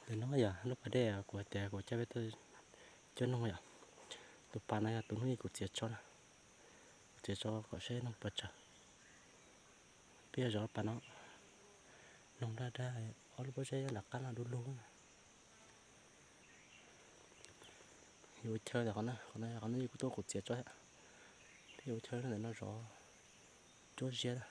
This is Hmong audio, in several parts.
Ntawm no yog lub pas dej kuv hais tias kuv coj peb tuaj cog noog yom. Tus pas no yog tus hnub ib kuv txiav tso na, kuv txiav tso kom saib noog puas tsawg. Peb yog zov pas no, noog daj daj, ob lub pob zeb nram qab no du lug. Yuav ua chaw, qhov no, qhov no, qhov no kuv tuaj kuv txiav tso, peb yuav ua chaw ntawm no zov cuab ziab na.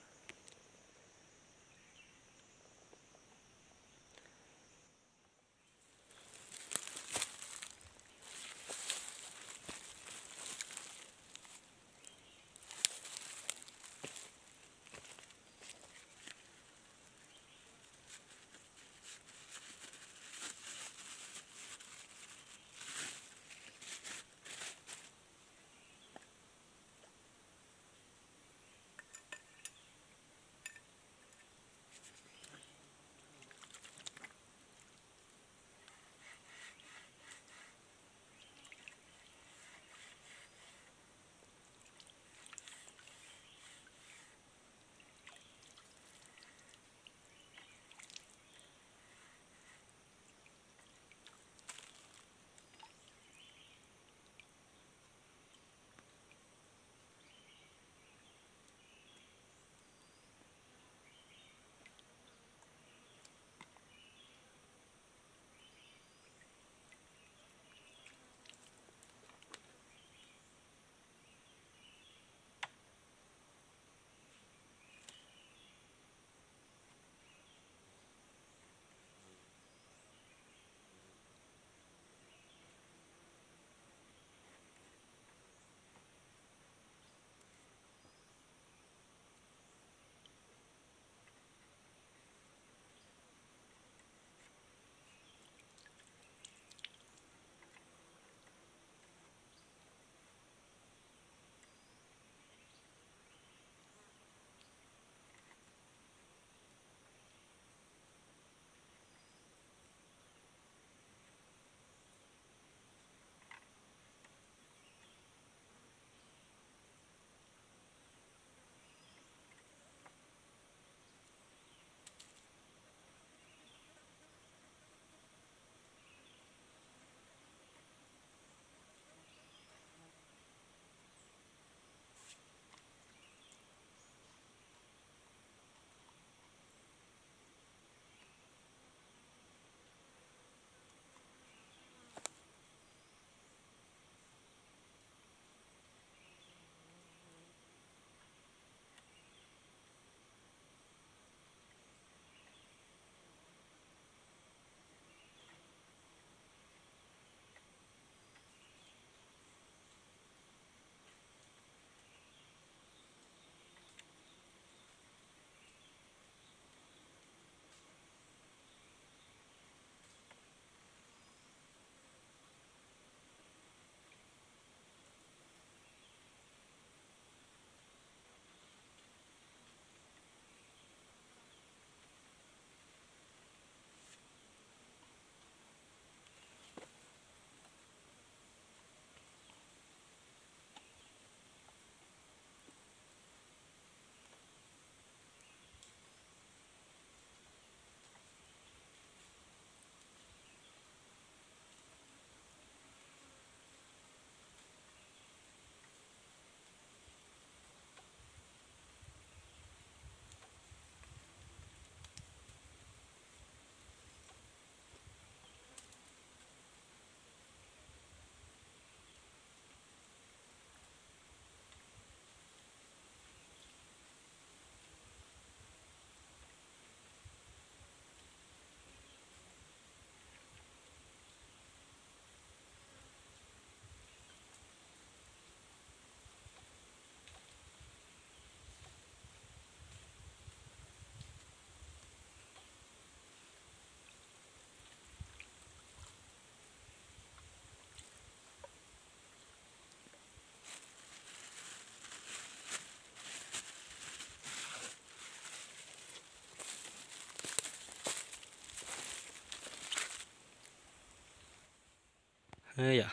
Yom,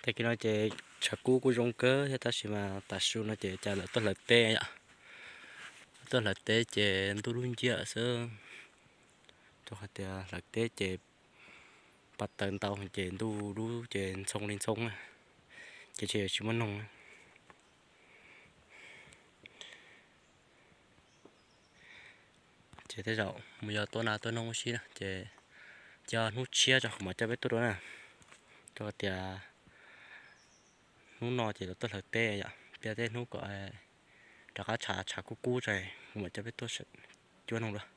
tag kis no ces tshav kub kuj zoo kawg thiab tab sis mas tav su no ces cas lawv tuaj hlawv teb yom. Tuaj hlawv teb ces ntuj lub nciab xwb. Rau qhov tias hlawv teb ces pas taws ntau ces ntuj dub ces ntxhoo li ntxhoo na, ces tsis muaj noog. Ces tej zaum mus yog tua nas tua noog ua si na, ces cia hnub tshiab tso kuv mam coj peb tuaj dua na. Rau tias hnub no ces lawv tuaj hlawv teb yom, cia tej hnub kom rov qab tshav tshav kub kub tso kuv mam coj peb tuaj cuab noog dua.